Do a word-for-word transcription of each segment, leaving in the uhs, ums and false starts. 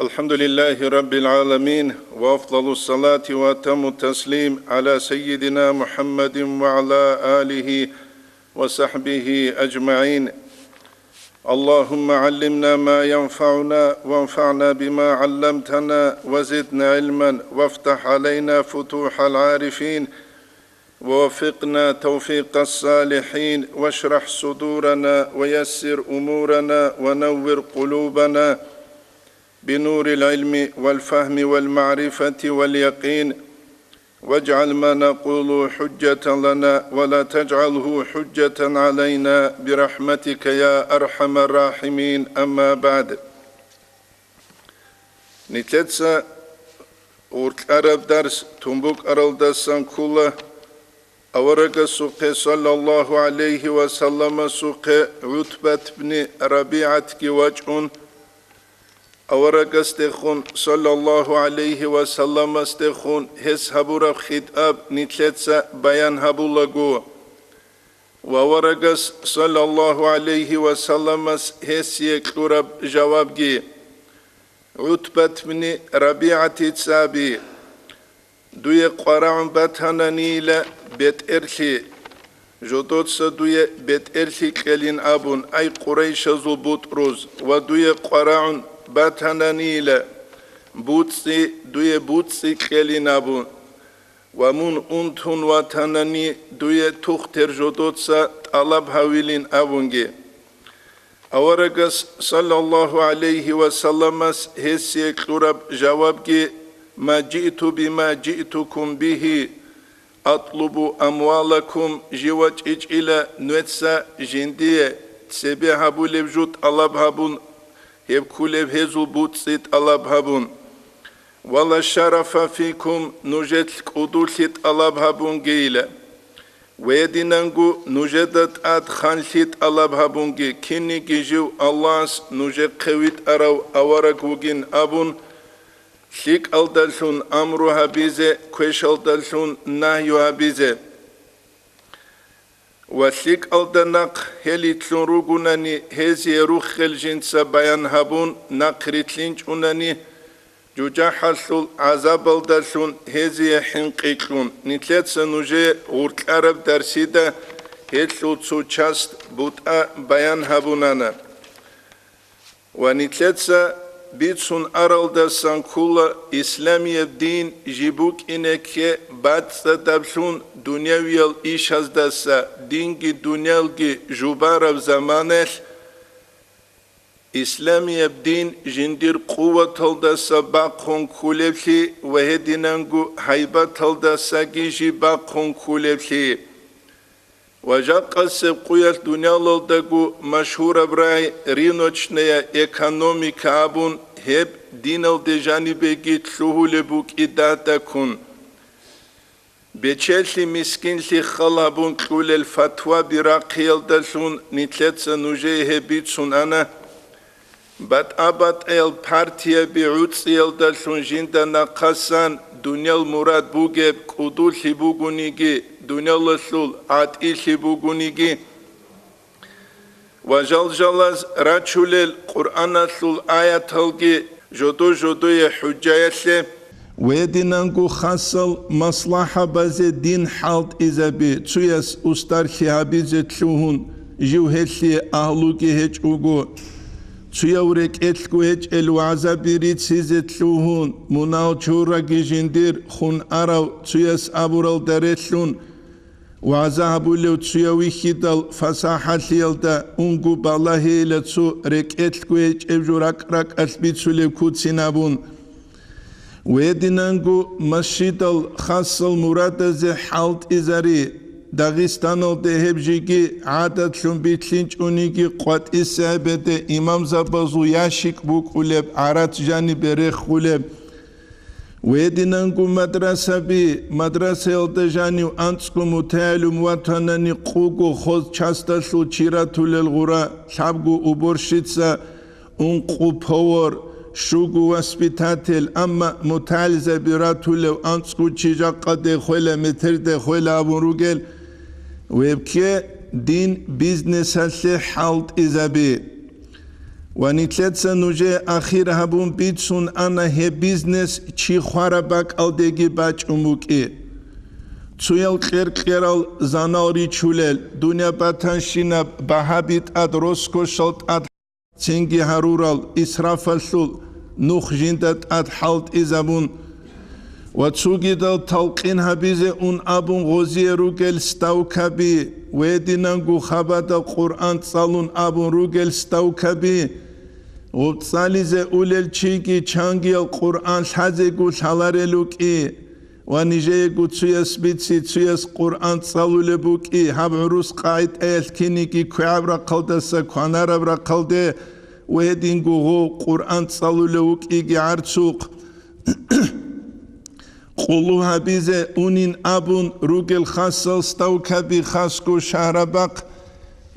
الحمد لله رب العالمين، وأفضل الصلاة وأتم التسليم على سيدنا محمد وعلى آله وصحبه أجمعين. اللهم علمنا ما ينفعنا وانفعنا بما علمتنا وزدنا علما وافتح علينا فتوح العارفين ووفقنا توفيق الصالحين واشرح صدورنا ويسر أمورنا ونور قلوبنا بنور العلم والفهم والمعرفة واليقين، واجعل ما نقول حجة لنا ولا تجعله حجة علينا برحمتك يا أرحم الراحمين. أما بعد. Нилъеца гъуркьараб дарс тун букӀаралдасан ккола, аварагасухъе саллаллагьу гӀалайгьи ва салламасухъе ГӀутбат бни РабигӀатги вачӀун, аварагасдехун саллаллагьу гӀалайгьи ва салламасдехун гьес гьабураб хитӀаб нилъеца баян гьабулаго, ва аварагас саллаллагьу гӀалайгьи ва салламас гьесие кьураб жавабги. ГӀутбат бни РабигӀатица абе: Дуе къварагӀун батананийила бетӀерлъи, жодоца дуе бетӀерлъи кьелин абун, ай Къурайшазул бутӀруз, ва дуе къварагӀун батананийила буцӀцӀи, дуе буцӀцӀи кьелин абун, ва мун унтун ватанани, дуе тухтер жодоца тӀалаб гьавилин абунги. Аварагас саллаллагьу гӀалайгьи ва салламас гьесие кьураб жавабги: «Ма жиъту бима жиътукум бигьи, атлубу амвалакум», жив вачӀичӀила нуеца жиндие цебе гьабулеб жо тӀалаб гьабун, гьеб кколеб гьезул буцӀцӀи тӀалаб гьабун. «Ва ла шарафа фикум», нужелъ кӀудулъи тӀалаб гьабунгейила. Гьединанго нужеда тӀад ханлъи тӀалаб гьабунги, кинниги жив Аллагьас нужехъе витӀарав авараг вугин абун, лъикӀалдалъун амру гьабизе, квешалдалъун нагью гьабизе. Ва лъикӀалда нахъ гьелитлъун ругунани, гьезие руххел жинца баян гьабун, нахъ рилълъинчӀунани, жужахӀалъул гӀазабалдалъун гьезие хӀинкъи кьун, нилъеца нужее гъуркьараб дарсида гьелъул цо часть бутӀа баян гьабунана. Ва нилъеца бицун аралдасан ккола исламияб дин жиб букӀине кке бацӀцӀадаблъун дунявиял ишаздаса, динги дунялги жубараб заманалъ, исламияб дин жиндир къуваталдаса бахъун кколеблъи ва гьединанго гьайбаталдасаги жиб бахъун кколеблъи. Ва жакъасеб къуялъ дунялалдаго машгьураб рагӀи рыночная экономика абун, гьеб диналде жанибеги лъугьулеб букӀи датӀаккун. Бечелъи мискинлъи хал гьабун кьулел фатваби рахъиялдалъун нилъеца нужее гьеб бицун ана. БатӀа-батӀаял партияби гӀуцӀиялдалъун жинда нахъасан дуниял мурад бугеб кӀудулъи бугониги, дуниялалъул гӀатӀилъи бугониги, ва жалжалаз рачулел Къуръаналъул аяталги жодо-жодое хӀужаялъе, гьединанго хасал маслахӀабазе дин хӀалтӀизаби, цуяс устарлъи гьабизе лъугьун, жив гьелъие агьлуги гьечӀого, цуяв рекӀелъго гьечӀел вагӀзаби рицизе лъугьун, мунагьал чураги жиндир хун арав цуяс абуралда релълъун, вагӀза гьабулев цуяв вихьидал фасахӀалъиялда унго балагьейила цо рекӀелъго гьечӀеб жо ракӀ-ракӀалъ бицулеб куцин абун. Гьединанго масжидал хасал мурадазе хӀалтӀизари, Дагъистаналде гьеб жеги гӀадатлъун битлъинчӀониги къватӀисебеде имамзабазул ящик букӀулеб гӀарац жанибе рехулеб. Гьединанго мадрасаби, мадрасаялда жанив анцӀго мутагӀилим ватанани къуго хоз часталъул чи ратулел гъура, лъабго уборщица, ункъо повар, щуго воспитатель, амма мутагӀилзаби ратулев анцӀго чи жакъа дехвела, метер дехвела абун ругел, гьеб кке дин бизнесалъе хӀалтӀизаби. Ва нилъеца нужее ахир гьабун бицун ана гьеб бизнес чи хвараб бакӀалдеги бачӀун букӀи. Цуял кьер-кьерал занал ричулел, дунъя батанщинаб багьаби тӀад, роскошал тӀад цинги гьарурал исрафалъул нух жинда тӀад хӀалтӀизабун, ва цугидал талкъин гьабизе ун абун гъозие ругел ставкаби, ва гьединанго хабада Къуръан цӀалун абун ругел ставкаби, гъуб цӀализе улел чиги чангиял Къуръан лъазего лъаларел рукӀи, ва нижеего цуяс бици, цуяс Къуръан цӀалулеб букӀи, гьаб гӀурус къагӀидаялъ киниги квегӀаб рахъалдаса кванараб рахъалде, ва гьединго гъов Къуръан цӀалулев вукӀиги гӀарцухъ. Къулу гьабизе унин абун ругел хасал ставкаби хасго шагьрабахъ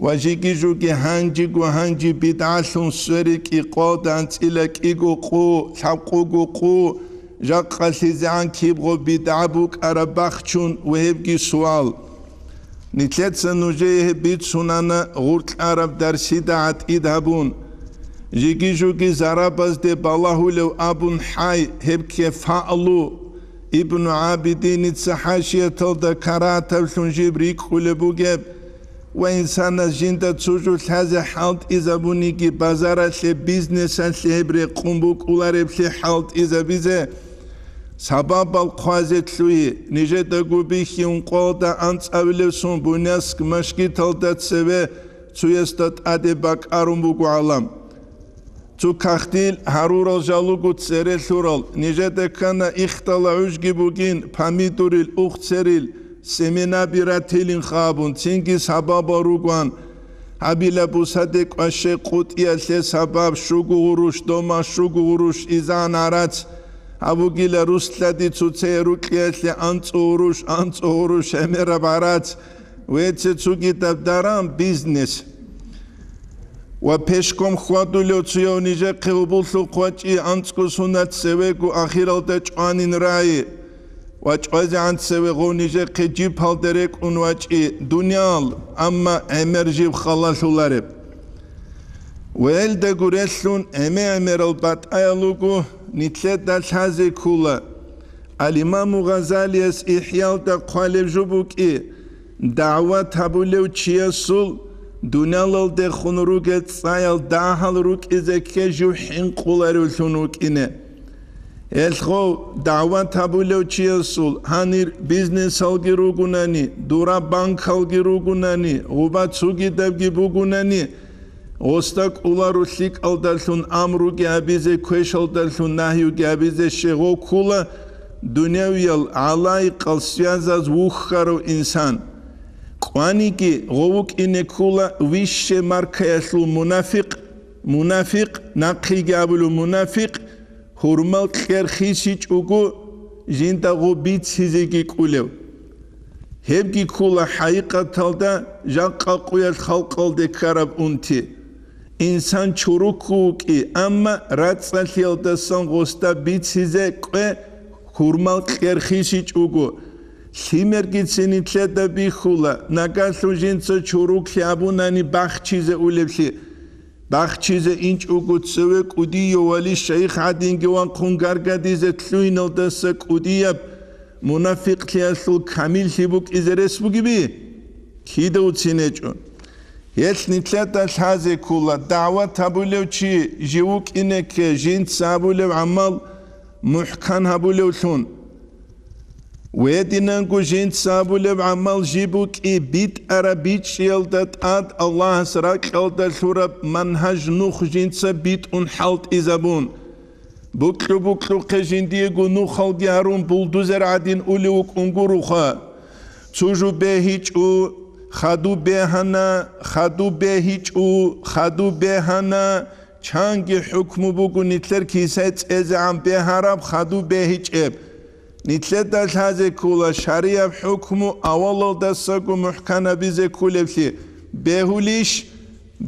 ва жиги-жуги гьанжего-гьанжи бидгӀалъун сверикӀи, къодан цӀила кӀиго къу, лъабкъуго къу, жакъалъизегӀан кибго бидгӀа букӀараб бахчун ва гьебги суал. Нилъеца нужее гьеб бицунана гъуркьараб дарсида гӀатӀид гьабун. Жиги-жуги зарабазде балагьулев абун хӀай, гьеб кефаалу Ибну ГӀабидиница хӀашияталда карагьатаблъун жиб рикӀкӀулеб бугеб, ва инсанас жинда цужу лъазе хӀалтӀизабуниги базаралъе, бизнесалъе гьеб рекъун букӀулареблъи хӀалтӀизабизе, сабабал хъвазе лъугьи, нижедаго бихьи ункъоялда анцӀабилебсун Буйнакск машгиталда цеве цуясда тӀаде бакӀарун буго гӀалам. Цо кагътил гьарурал жалуго цере лъурал, нижеда ккана ихдала гӀужги бугин, помидорил, ухцерил, семена бирателин хабун, цинги сабабал ругван, гьабила бусаде кӀваше къутӀиялъе сабаб, щуго гъурущ дома, щуго гъурущ изан гӀарац, гьабугила руслъади цуцее рукьиялъе анцӀу гъурущ, анцӀу гъурущ гӀемераб гӀарац, веце цугидаб даран бизнес. Ва пешком хьвадулев цуяв нижехъе гьубуллъухъ вачӀи, анцӀго сунат цевего ахиралда чӀванин рай, ва чӀвазегӀан цеве гъов нижехъе жипалде рекӀун вачӀи дуниял, амма гӀемер жиб халалъулареб. Ва гьелдаго релълъун гӀеме-гӀемерал батӀаял руго, нилъеда лъазе ккола. Ал-Имаму Гъазалияс ИхӀялда хъвалеб жо букӀи, дагӀват гьабулев чиясул дуниялалдехун ругел цӀаял дагьал рукӀизе ккей жив хӀинкъуларевлъун вукӀине. Гьелъ гъов дагӀват гьабулев чиясул гьанир бизнесалги ругунани, дура банкалги ругунани, гъуба цугидабги бугунани, гъосда кӀоларо лъикӀалдалъун амруги абизе, квешалдалъун нагьюги абизе щегъов ккула дунявиял гӀалайкъал связаз вухьарав инсан. КӀваниги гъов вукӀине ккула вище маркаялъул мунафикъ, мунафикъ, нахъеги абулев мунафикъ, гьурмал кьер хисичӀого жинда гъоб бицизеги кӀулев. Гьебги ккула хӀакъикъаталда жакъа къуялъ халкъалде ккараб унти. Инсан чурукку вукӀи, амма рацӀцӀалъиялдасан гъосда бицизе кӀве гьурмал кьер хисичӀого. Лъимергицин нилъеда бихьула, нагагьлъун жинца чуруклъи абунани бахчизе улеблъи. Бахчизе инчӀого цеве кӀудияв вали-шайх гӀадинги вахъун гаргадизе лъугьиналдаса кӀудияб мунафикълъиялъул камиллъи букӀизе рес бугеби? Кида уцин гьечӀо. Гьелъ нилъеда лъазе ккола, дагӀват гьабулев чи жив вукӀине кке, жинца гьабулев гӀамал мухӀкан гьабулевлъун. Гьединанго жинца гьабулеб гӀамал жиб букӀи, битӀараб бичӀчӀиялда тӀад Аллагьас ракьалда лъураб манхӀаж нух жинца битӀун хӀалтӀизабун. Букьу-букьухъе жиндиего нухалги гьарун булдузер гӀадин улев вукӀун гуроха. Цо жо бегьичӀо, хадуб бегьана, хадуб бегьичӀо, хадуб бегьана, чанги хӀукму буго нилъер кисай цӀезегӀан бегьараб, хадуб бегьичӀеб. Нилъеда лъазе ккола шарияб хӀукму авалалдасаго мухӀканабизе кколеблъи, бегьулищ,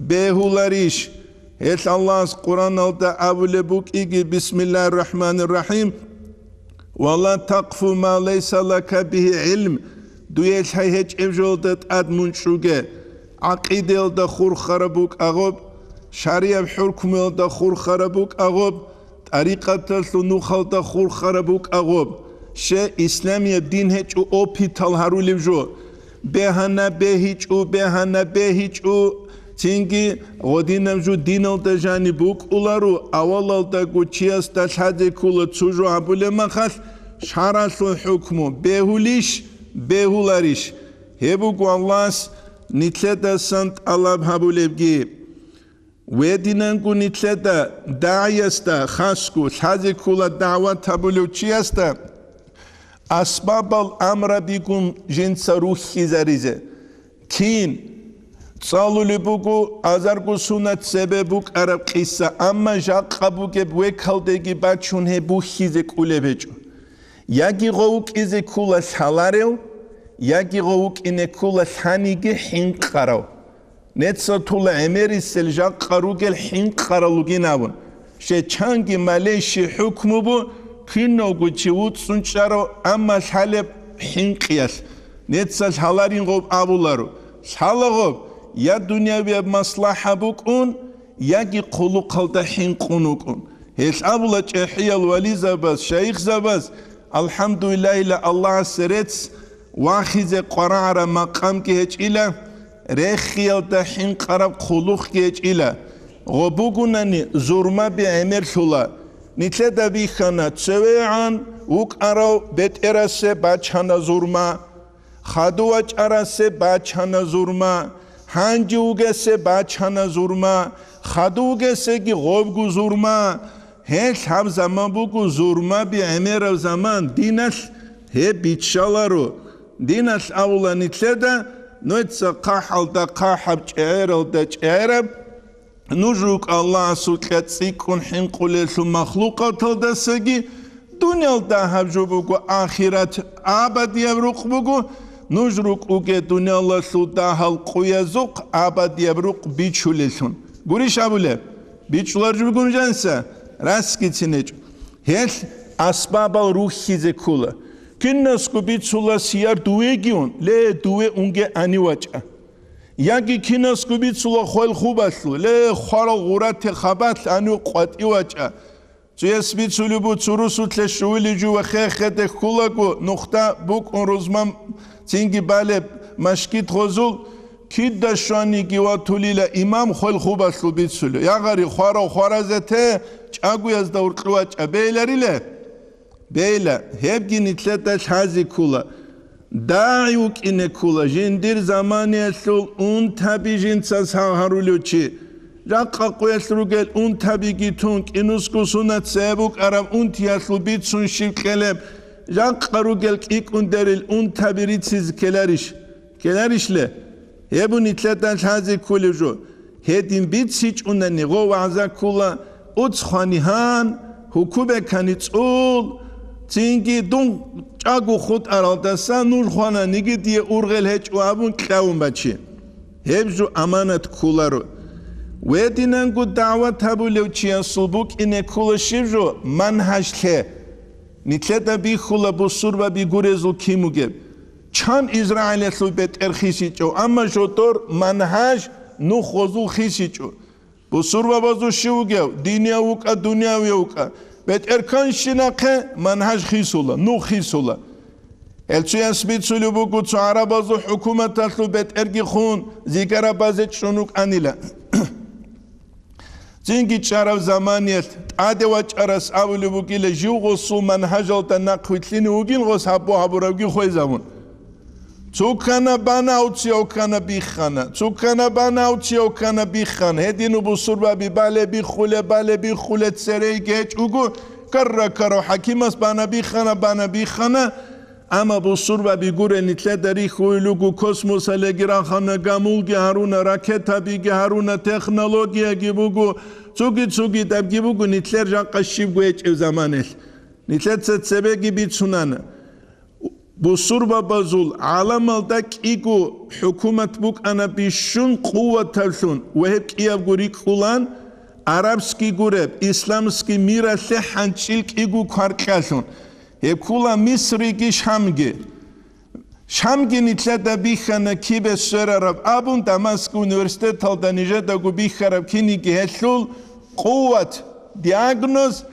бегьуларищ? Гьелъ Аллагьас Къуръаналда абулеб букӀиги: «Бисмиллагьир рахӀманир рахӀим. Ва ла такъфу ма лайса лака бигьи гӀилм». Дуе лъай гьечӀеб жолда тӀад мун чӀуге. ГӀакъидаялда хурхараб букӀа гъоб. Шарияб хӀукмуялда хурхараб букӀа гъоб, тӀарикъаталъул нухалда хурхараб букӀа гъоб. Ще исламияб дин гьечӀо опитал гьарулев жо. Бегьана бегьичӀо, бегьана бегьичӀо, цинги гъодинаб жо диналда жаниб букӀуларо, авалалдаго чиясда лъазе ккола цо жо гьабулеб махалъ, шаргӀалъул хӀукму бегьулищ, бегьуларищ? Гьеб буго Аллагьас нилъедасан тӀалаб гьабулебги. Гьединанго нилъеда дагӀиясда хасго лъазе ккола дагӀват гьабулев чиясда асбабал амрабигун жинца рухьизаризе. Кин? ЦӀалулеб буго азарго сунат цебе букӀараб къиса, амма жакъа бугеб векалдеги бачун гьеб бухьизе кӀулеб гьечӀо. Яги гъов вукӀизе ккола лъаларев, яги гъов вукӀине ккола лъаниги хӀинкъарав. Нецал тула гӀемерисел жакъа ругел хӀинкъарал ругин абун. Ще чанги малейщи хӀукму бу, киналго чи вуцӀцӀун чӀарав, амма лъалеб хӀинкъиялъ. Нецал лъаларин гъоб абуларо. Лъала гъоб, я дунявияб маслахӀа букӀун, яги хъулухъалда хӀинкъун вукӀун. Гьелъ абула чӀехӀиял вализабаз, шайихзабаз, АлхӀамдулиллагьила, Аллагьасе рецц, вахизе къварагӀараб макъамги гьечӀила, рехиялда хӀинкъараб хъулухъги гьечӀила. Гъо бугунани, зурмаби гӀемерлъула. Нилъеда бихьана, цевегӀан вукӀарав бетӀерасе бачана зурма, хадув вачӀарасе бачана зурма, гьанже вугесе бачана зурма, хадув вугесеги гъобгу зурма. Гьелъ гьаб заман буго зурмаби гӀемераб заман, диналъ гьеб биччаларо. Диналъ абула нилъеда, нуца хъахӀалда хъахӀаб, чӀегӀералда чӀегӀераб, нуж рукӀа Аллагьасукьа цӀикӀкӀун хӀинкъулелъул махлукъаталдасаги, дуниялда гьаб жо буго, ахират абадияб рукъ буго, нуж рукӀуге дуниялалъул дагьал къуязухъ абадияб рукъ бичулелъун. Гурищ абулеб? БичӀчӀуларжи бугун жанса, расгицин гьечӀо. Гьелъ асбабал рухьизе ккола. Кинасго бицула сияр дувегиун, ле, дуве унге ани вачӀа. Яги кинасго бицула хвел хубалъу, ле, хварал гъурате хабалъ ани къватӀи вачӀа. Цуяс бицулеб бу цурусулъе щувили жува хехеде хьулаго, нухда букӀун рузман цинги балеб машгид гъозул, кида щваниги ватулила имам хвел хубалъул бицулев. Ягъари хварав хваразете чӀагуязда уркьу вачӀа бейлариле? Бейла, гьебги нилъеда лъази ккула. ДагӀи вукӀине ккула, жиндир заманиялъул унтаби жинца сагъ гьарулев чи. Жакъа къуялъ ругел унтабиги тун, кӀинусго сунат цебе букӀараб унтиялъул бицун щиб кьелеб, жакъа ругел кӀикӀкӀундерил унтаби рицизе ккеларищ? Ккеларищ ле? Гьеб нилъеда лъази ккулев жо. Гьедин бицичӀунани гъо вагӀза ккула, уц хвани гьан, гьукубекани цӀул, цинги дун чӀаго хутӀаралдаса нуж хвананиги дие ургъел гьечӀо абун кьавун бачи. Гьеб жо аманат кколаро. Гьединанго дагӀват гьабулев чиясул букӀине ккола щиб жо? Манхаж лъе. Нилъеда бихьула бусурбаби гурезул кин бугеб. Чан Израилалъул бетӀер хисичӀев, амма жодор манхаж нух гъозул хисичӀо. Бусурбабазул щив вугев? Динияв вукӀа, дунявияв вукӀа. БетӀер канщинахъе манхаж хисула, нух хисула. Гьелцуяс бицулеб буго цо гӀарабазул хӀукуматалъул бетӀерги хун, зигарабазе чӀун вукӀанила. Цинги чӀараб заманиялъ тӀаде вачӀарас абулеб бугила, жив гъосул манхажалда нахъвилълъине вугин гъос гьабу-гьабуравги хвезавун. Цо ккана бана, авцияв ккана биххана, цо ккана бана, авцияв ккана биххана. Гьедин бусурбаби бале биххуле, бале биххуле церейги гьечӀ буго, карра-карав хӀакимас бана биххана, бана биххана. Амма бусурбаби гурел нилъеда рихьулел руго, космосалеги рахана, гамулги гьаруна, ракетабиги гьаруна, технологияги буго, цуги-цугидабги буго нилъер жакъа щибго гьечӀев заманалъ. Нилъеца цебеги бицунана. Бусурбабазул гӀаламалда кӀиго хӀукумат букӀана бищун къуваталлъун ва гьеб кӀиябго рикӀкӀулан, арабский гуреб, исламский миралъе хӀанчӀил кӀиго кваркьалъун. Гьеб ккула Мисриги Шамги. Шамги нилъеда бихьана кибе сверараб абун, Дамаск университеталда нижедаго бихьараб киниги гьелъул къуват, диагноз,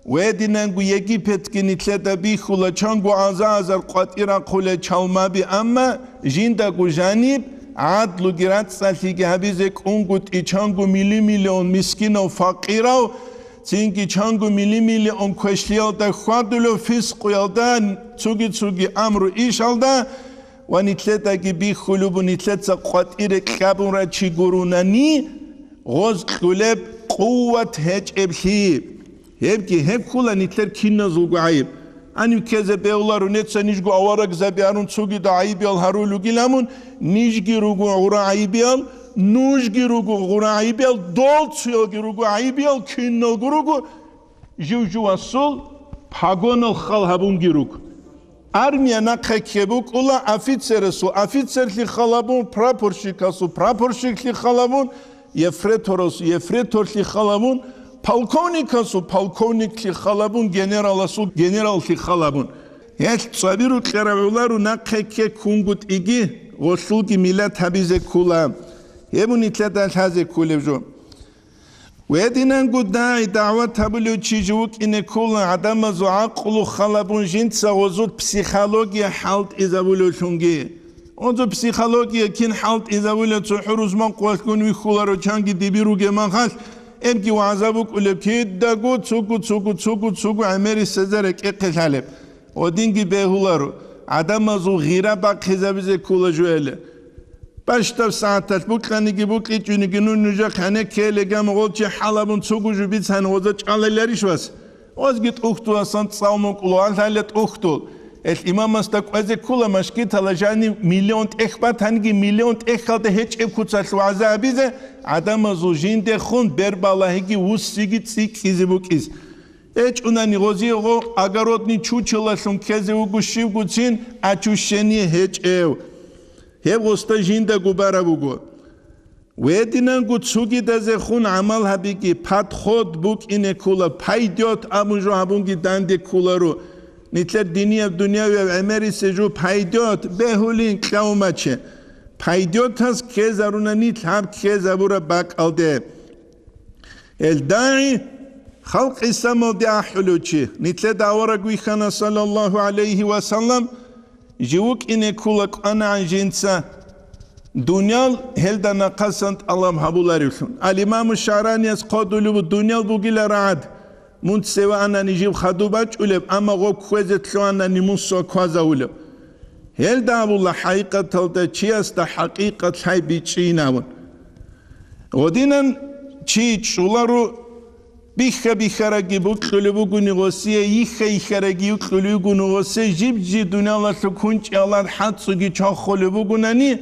ва гьединанго Египетги нилъеда бихьула, чанго аза-азар къватӀир рахъулел чалмаби, амма жиндаго жаниб гӀадлуги рацӀцӀалъиги гьабизе кӀунгутӀи, чанго мили-миллион мискинав, факъирав, цинги чанго мили-миллион квешлъиялда хьвадулев, фискъуялда, цуги-цуги амру ишалда, ва нилъедаги бихьулеб бу, нилъеца къватӀире кьабун рачи гурунани, гъоз кьулеб къуват гьечӀеблъи. Гьебги гьеб ккула нилъер киназулго гӀайиб. Гьанив ккезе бегьуларо, неца нижго аварагзаби гьарун цогидал гӀайибиял гьарулугил гьамун, нижги руго гъура гӀайибиял, нужги руго гъура гӀайибиял, дол цуялги руго гӀайибиял, киналго руго, жив-живасул пагонал хал гьабунги руго. Армия нахъе кке букӀула офицерасул офицерлъи хал гьабун, прапорщикасул прапорщиклъи хал гьабун, ефрейторасул ефрейторлъи хал гьабун, полковникасул полковниклъи хал гьабун, генераласул генераллъи хал гьабун. Гьелъ цӀаби рукьарав гӀоларо нахъе кке ккунгутӀиги, гъолъулги миллат гьабизе ккула. Гьеб нилъеда лъазе кколеб жо. Гьединанго дагӀи, дагӀват гьабулев чи жив вукӀине ккола, гӀадамазул гӀакълу хал гьабун, жинца гъозул психология хӀалтӀизабулевлъунги. Гъозул психология кин хӀалтӀизабулев? ЦохӀо рузман къвалъгун вихьуларо, чанги диби ругеб махалъ, гьебги вагӀза букӀулеб, кидаго цугу, цугу, цугу, цугу гӀемерисезда рекӀехъе лъалеб. Гьединги бегьуларо, гӀадамазул гъира бахъизабизе ккола жуяле. Бащдаб сагӀаталъ букьаниги букьичӀониги, ну нужехъ гьанеккеяле гама гъолчи хӀал гьабун цугу жо бицани, гъоза чӀалайларищ вас? Гъозги тӀухьдуласан цӀалмукӀулу, гьалъ гьале тӀухьдул. Гьелъ имамасда кӀвезе ккула машгитала жанив миллион тӀехь батаниги, миллион тӀехьалда гьечӀеб куцалъ вагӀза гьабизе, гӀадамазул жиндехун бербалагьиги вуссиги цӀикӀкӀизе букӀиз. ГьечӀунани гъозие гъо огородный чучелалъун ккезе вуго щивгуцин очищение гьечӀев. Гьеб гъосда жиндаго бараб буго. Гьединанго цугидазехун гӀамал гьабиги, подход букӀине ккола, пайдет абун жо гьабунги данде кколаро. Нилъер динияб, дунявияб гӀемерисе жо пайдет бегьулин кьавмаче. Пайдетас ккезарунани лъаб ккезабураб бакӀалде. Гьел дагӀи халкъ Исламалде ахӀулев чи, нилъеда авараг вихьана, саллаллагьу гӀалайгьи ва саллам, жив вукӀине ккула кӀванагӀан жинца, дуниял гьелда нахъасан тӀалаб гьабуларевлъун. Ал-Имаму ШагӀранияс хъодулев ву, дуниял бугила рагӀад, мун цеве анани жив хадуб бачӀулеб, амма гъо кквезе лъугьанани мун соквазавулев. Гьелда абула хӀакъикъаталда чиясда хӀакъикъат лъай бичӀчӀинавун. Гъодинан чи чӀоларо, бихха-биххарагги букьулеб бугони гъосие, йихха-йиххарагги юкьулеб бугони гъосие, жиб-жи дуниялалъул кунчӀиялда хӀацӀцӀуги чохулеб бугонани,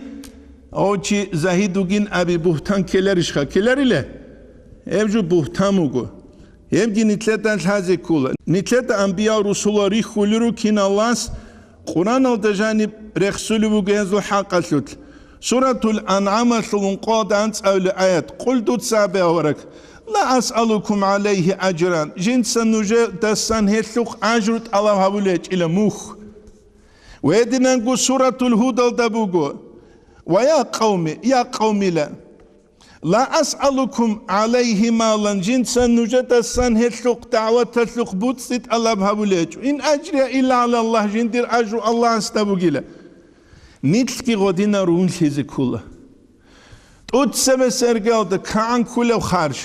гъов чи загьид вугин аби бугьтан ккеларищха? Ккеларила? Гьеб жо бугьтан буго. Гьебги нилъеда лъазе ккола. Нилъеда анбиял-русулал рихьулел рукӀин Аллагьас Къуръаналда жаниб рехсулеб буго гьезул хӀакъалъулъ. Суратул АнгӀамалъул ункъоялда анцӀабилеб аят. Къул, дуца абе, авараг: «Ла асъалукум гӀалайгьи ажран», жинца нужедасан гьелъухъ ажру тӀалаб гьабулеб гьечӀила, мухь. Ва гьединанго Суратул Гьудалда буго: «Ва я къавми, я къавмила». «Ла асъалукум гӀалайгьи малан», жинца нужедасан гьелъухъ дагӀваталъухъ буцӀцӀи тӀалаб гьабулеб гьечӀо. «Ин ажрия илла гӀала Аллагь», жиндир ажру Аллагьасда бугила. Нилъги гъодинал рунлъизе ккола. ТӀоцебесеб иргаялда кагӀан кколеб харж.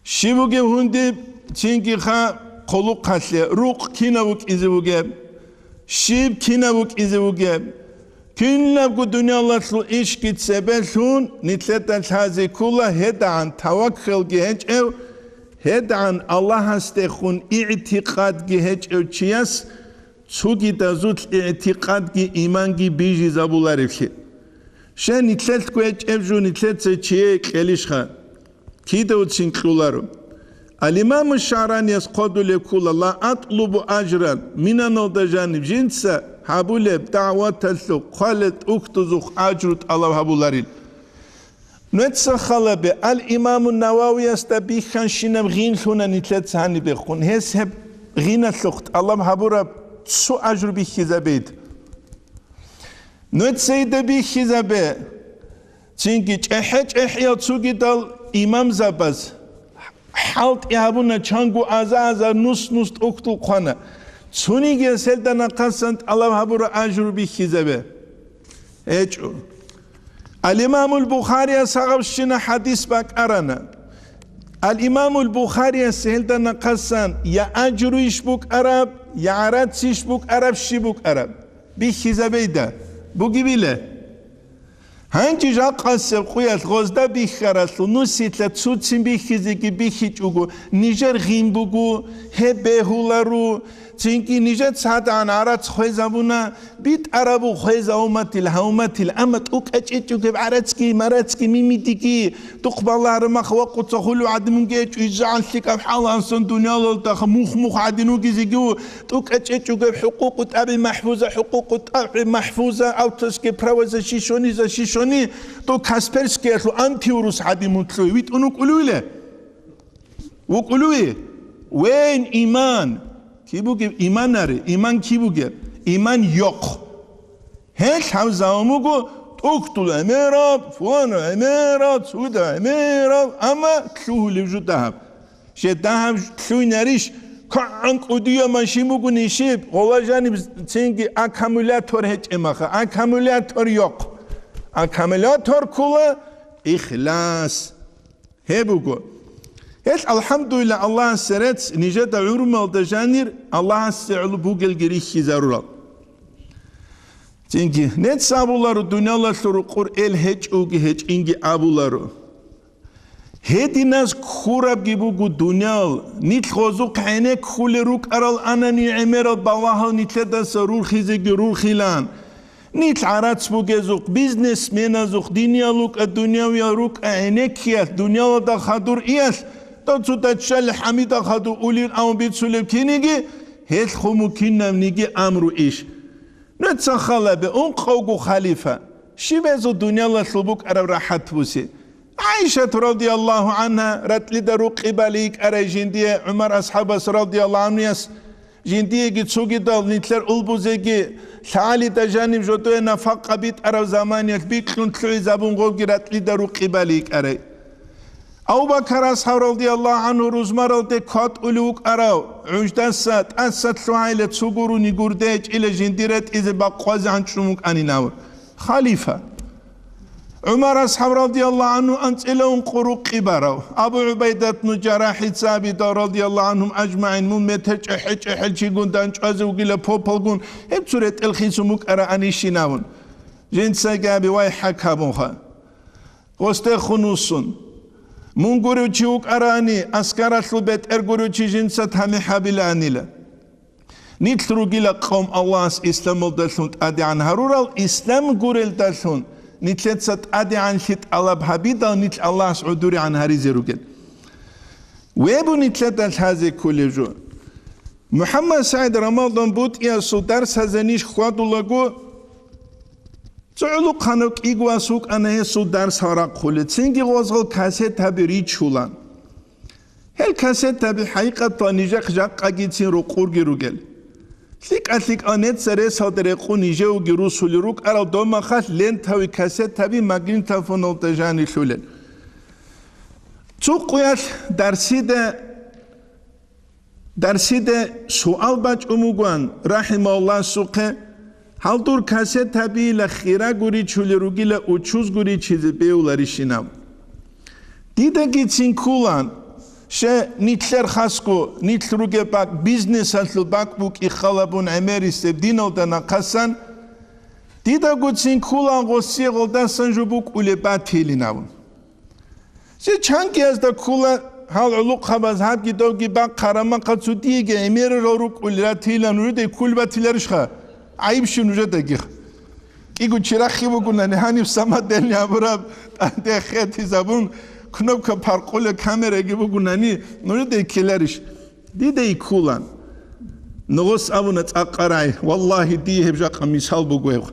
Щиб бугеб гьуниб цинги ха хъулухъалъе, рукъ кинаб букӀизе бугеб? Щиб кинаб букӀизе бугеб? Кинабго дуниялалъул ишги цебе лъун, нилъеда лъазе ккола гьедагӀан таваккалги гьечӀев, гьедагӀан Аллагьасдехун игӀтикъадги гьечӀев чияс цогидазулъ игӀтикъадги иманги бижизабуларевлъи. Щай нилъелъго гьечӀеб жо нилъеца чие кьелищха? Кидавцин кьоларо. Ал-Имаму ШагӀранияс хъодулеб ккола: «Ла атлубу ажран», минаналда жаниб жинца гьабулеб дагӀваталъухъ, хъвалел тӀухьдузухъ ажру тӀалаб гьабуларил. Нуца халабе, Ал-Имаму Нававиясда бихьанщинаб гъин лъуна нилъеца гьанибехун. Гьес гьеб гъиналъухъ тӀалаб гьабураб цо ажру бихьизабейд. Нуца дида бихьизабе, цинги чӀехӀе-чӀехӀиял цугидал имамзабаз хӀалтӀи гьабуна, чанго аза-азар, нус-нус тӀухьдул хъвана. Цониги гьелда нахъасан тӀалаб гьабура ажру бихьизабе. ГьечӀо. Ал-Имамул Бухарияс гьагъабщина хӀадис бакӀарана. Ал-Имамул Бухарияс гьелда нахъасан я ажруйищ букӀараб, я гӀарацийищ букӀараб, щиб букӀараб? Бихьизабейда. Бугебила. Гьанже жакъасеб къуялъ гъозда бихьаралъул нусилъа цуцин бихьизеги бихьичӀого, нижер гъин буго, гьеб бегьуларо, цинги нижер цадагӀан гӀарац хвезабуна, битӀарабу хвеза уматил, гьа уматил, амма тӀукӀа чӀечӀого гьеб гӀарацги, марацги, мимидиги, духъ балагьараб мах вакъуца хулу гӀадин мунги гьечӀо, иззагӀан лъикӀаб хӀал ансан дуниялалдаха мух-мух гӀадин вугезеги, тӀукӀа чӀечӀого гьеб хӀукъукъу тӀаби махфуза, хӀукъукъу тӀаби махфуза, авторские права защищены, защищены, то Касперскиялъул антиурус гӀадин мун лъугьи витӀун вукӀулевила? ВукӀулеви? Вейн иман! Киб бугеб иман ари? Иман киб бугеб? Иман йохъ. Гьел гьав заман буго, тӀухьдул гӀемераб, фулан гӀемераб, цуда гӀемераб, амма лъугьулев жо дагьаб. Жеда гьаб лъугьинарищ, кагӀан кӀудияб машин бугони щиб, гъола жаниб цинги аккумулятор гьечӀеб маха, аккумулятор йохъ. Аккумулятор ккола ихлас. Гьеб буго. Гьел, алхӀамдулилла, Аллагьасе рецц, нижеда гӀурмалда жанир Аллагьасе гӀоло бугелги рихьизарурал. Цинги, нецц абуларо, дуниялалъул рукъур эл гьечӀоги гьечӀинги абуларо. Гьединаз ккурабги буго дуниял, нилъ гъозухъ гӀенеккулел рукӀарал анани гӀемерал балагьал нилъедаса рурхизеги рурхилан. Нилъ гӀарац бугезухъ, бизнесменазухъ, диниял рукӀа, дунявиял рукӀа гӀенеккиялъ, дуниялалда хадур иялъ, дов цо даччалил хӀамидал хадур улин абун бицулеб киниги, гьелъ хъуму кинабниги амру иш. Нуца халабе, ункъавго халифа, щиб гьезул дуниялалъул букӀараб рахӀат буси? ГӀайшат радияллагьу гӀангьа ратӀлида рукъи бали йикӀарай жиндие ГӀумар асхӀабас радияллагьу гӀангьуяс, жиндиеги цогидал нилъер улбузеги лъагӀалида жаниб жодое нафакъа битӀараб заманиялъ бикьун лъугӀизабун гъовги ратӀлида рукъи бали йикӀарай. Абу Бакар асхӀаб радияллагьу гӀангьу рузмаралде кватӀулев вукӀарав, гӀуждаса тӀаса лъугӀайла цо гурони гурде гьечӀила жиндир ретӀизе бакъвазегӀан чӀун вукӀанин абун. Халифа. ГӀумар асхӀаб радияллагьу гӀангьу анцӀила ункъо рукъи барав, Абу ГӀубайдат бну ЖаррахӀица абидал радияллагьу гӀангьум ажмагӀин, мун метер чӀехӀе-чӀехӀел чигун данчӀвазе вугила попалгун, гьеб цо ретӀел хисун букӀараанищин абун. Жинцаги аби, вай, хӀакабунха. Гъосдехун вуссун. Мун гурев чи вукӀарани, аскаралъул бетӀер гурев чи жинца тамихӀ гьабилаанила. Нилъ ругила къавм Аллагьас исламалдалъун тӀадегӀан гьарурал, ислам гурелдалъун нилъеца тӀадегӀанлъи тӀалаб гьабидал, нилъ Аллагьас гӀодорегӀан гьаризе ругел. Вебу нилъеда лъазе кколев жо. МухӀаммад СагӀид Рамадан БутӀиясул дарс гьазанищ хьвадулаго, цо гӀолохъанав кӀиго вас вукӀана гьесул дарс гьарахъулел, цинги гъозгъал кассетаби ричулан. Гьел кассетаби хӀакъикъаталда нижехъ жакъагицин рукъурги ругел. ЛъикӀа-лъикӀа неццаресалда рекъун нижевги русулел рукӀарал домахалъ лентави кассетаби магнитофоналда жанилъулел. Цо къуялъ дарсида Дарсида суал бачӀун бугоан, рахӀимагьуллагьасухъе, гьал дур кассетабийила хирагу ричулел ругила учузгу ричизе бевларищинаб? Дидагицин ккулан, ще нилъер хасго, нилъ ругеб бакӀ бизнесалъул бакӀ букӀи халабун гӀемерисеб диналда нахъасан, дидагуцин ккулан гъосие гъолдасан жо букӀулеб батилин абун. Се чангиязда ккула гьал гӀолохъабаз гьабги довги бахъ, гьарамахъа цо диеги гӀемерарал рукӀулел ратила, нужеда кколеб батиларищха? ГӀайиб щиб нужедагих? КӀиго чи рахъи бугунани, гьаниб самодельный абураб тӀаде хетизабун, кнопка паркъулеб камераги бугунани, нужеда ккеларищ? Дида ккулан. Ногъос абуна цӀакъарай, валлагьи, дие гьеб жакъа мисал буго гьеб.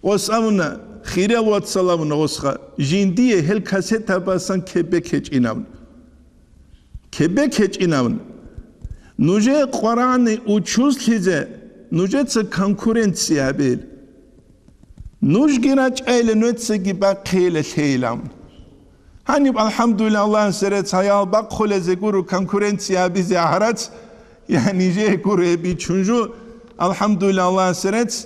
Гъос абуна, хириял вацал абуна гъосха, жиндие гьел кассетабасан кебек гьечӀин абуна. Кебек гьечӀин абуна. Нужее къварагӀани учузлъизе нужеца конкуренция гьабе. Нужги рачӀайилан, нуецаги бахъейила лъейилан. Гьаниб, алхӀамдулиллагь, Аллагьасе рецц, гьаял бахъулезе гуро конкуренция гьабизе гӀарац, я нижее гуро гьеб бичун жо, алхӀамдулиллагь, Аллагьасе рецц.